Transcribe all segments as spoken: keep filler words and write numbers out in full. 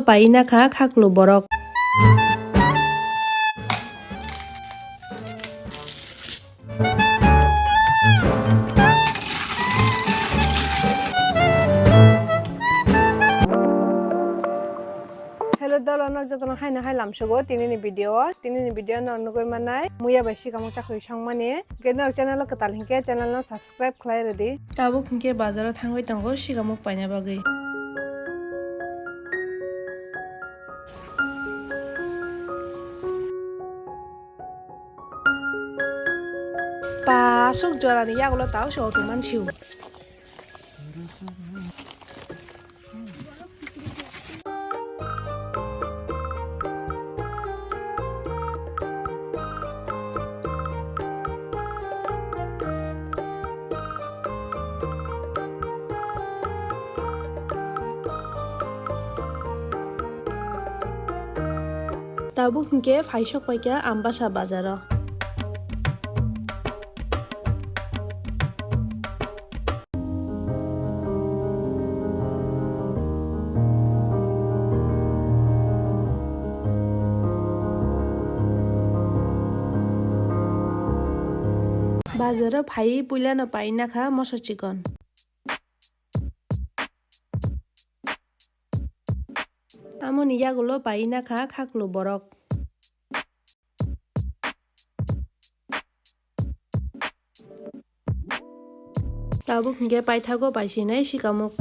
Paina kha khaklu borok. Hello dolo, no jotono haino hai lamsogo tinini video o. Tinini video no nugui manai muya bai sikamo chakri songmani. Hwnkhe no channel o kwtal hinkhe channel no subscribe khlai rwdi. Tabuk hinkhe bazaro thangwi tongo sikamuk paina bagwi. Pa aswk jorani yagulo tau se auto mansiu. Tabuk hinkhe phaisok paikha Ambasa bazaro. Bazaro phaiwi puilano paina kha moso chikon. Tamoni yagulo paina kha khaklu borok. Tabuk hinkhe paithago paisinai sikamuk.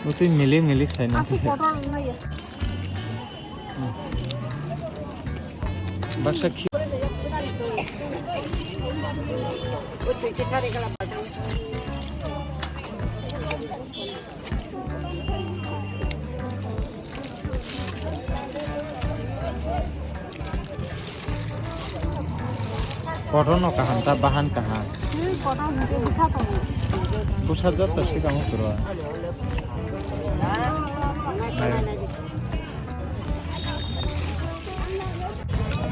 Utwi milik milik saina. Aswk kotor wngya. Baksa khi- Kotor no kaham ta, bahan kaham. Hmm, kotor hwnkhe bwsa tongo. Bwsa joto swkang o kwrwi.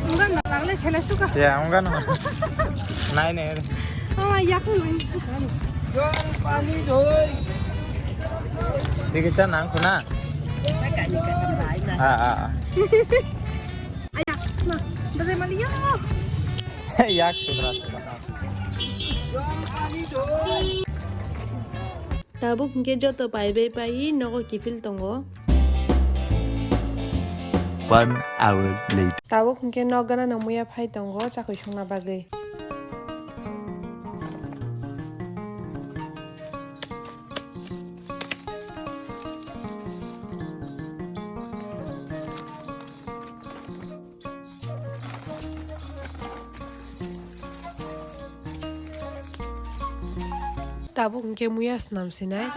Wngkha no, lagle sele suka. Ya, wngkha no. Nai, nai. Oh, yakung nai. Tiki cha nang khuna. Ah, ah, ah. Aya, ma, dade mali ya. Yak sudra sudra. Tabuk hinkhe joto paibai paiwi nogo kiphil tongo. One hour later. Tabuk hinkhe nok gana no muya phai tongo chakwi songna bagwi. Tabuk hinkhe muya swnam sinai.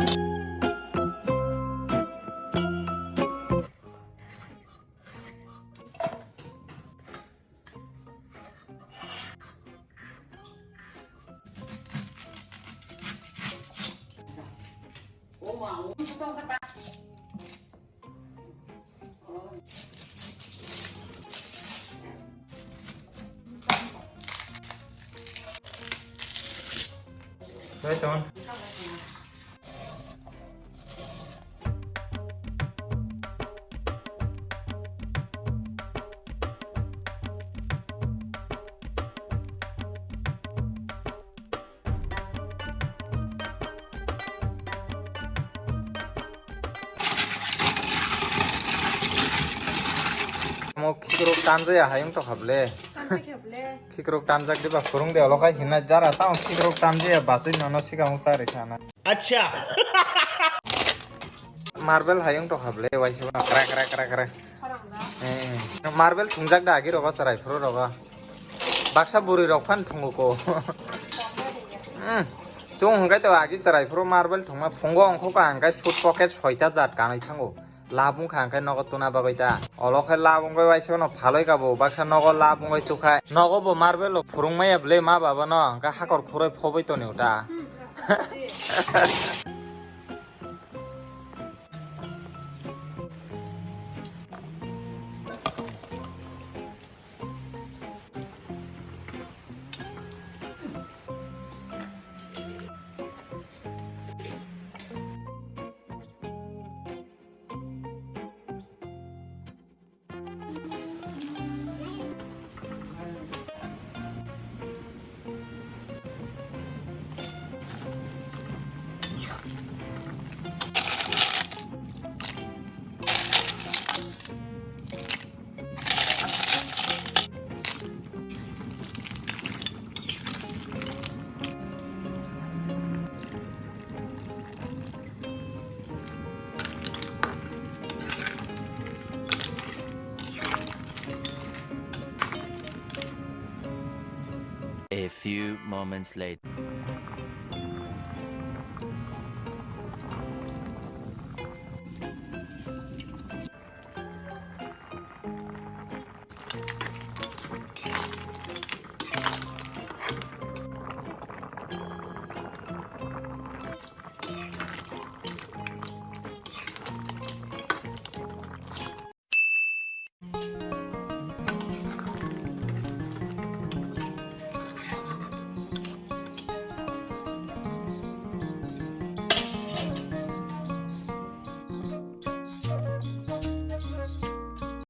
Omo khikrok tanjaya hayung tokha ble. Tanjak ya ble. Khikrok tanjak diba phurung de olokhai hinna dara tamo khikrok tanjaya bachwi nono sikamo chari sana. Acha. Marble hayung tokha ble waisa kra kra kra kra. Eh, marble thungjak da agi rogo chwrai phuru rogo. Baksa bwrwi rok phan thungo ko. Hmm. Chwng hwnkhe to agi chwrai phuru marble thungma phungo ongkho ka hwnkhe suit pocket soita jat kanwi thango. Lab wngkha hwnkhe nogo tuna bagwi ta. Olo khe lab wngwi waisa no phalwi ka bo baksa nogo lab wngwi tukha. Nogo bo marble rok phurung maya bwle ma baba no hwnkhe hakor khuroi phobwi toni uta. Hmm. A few moments later.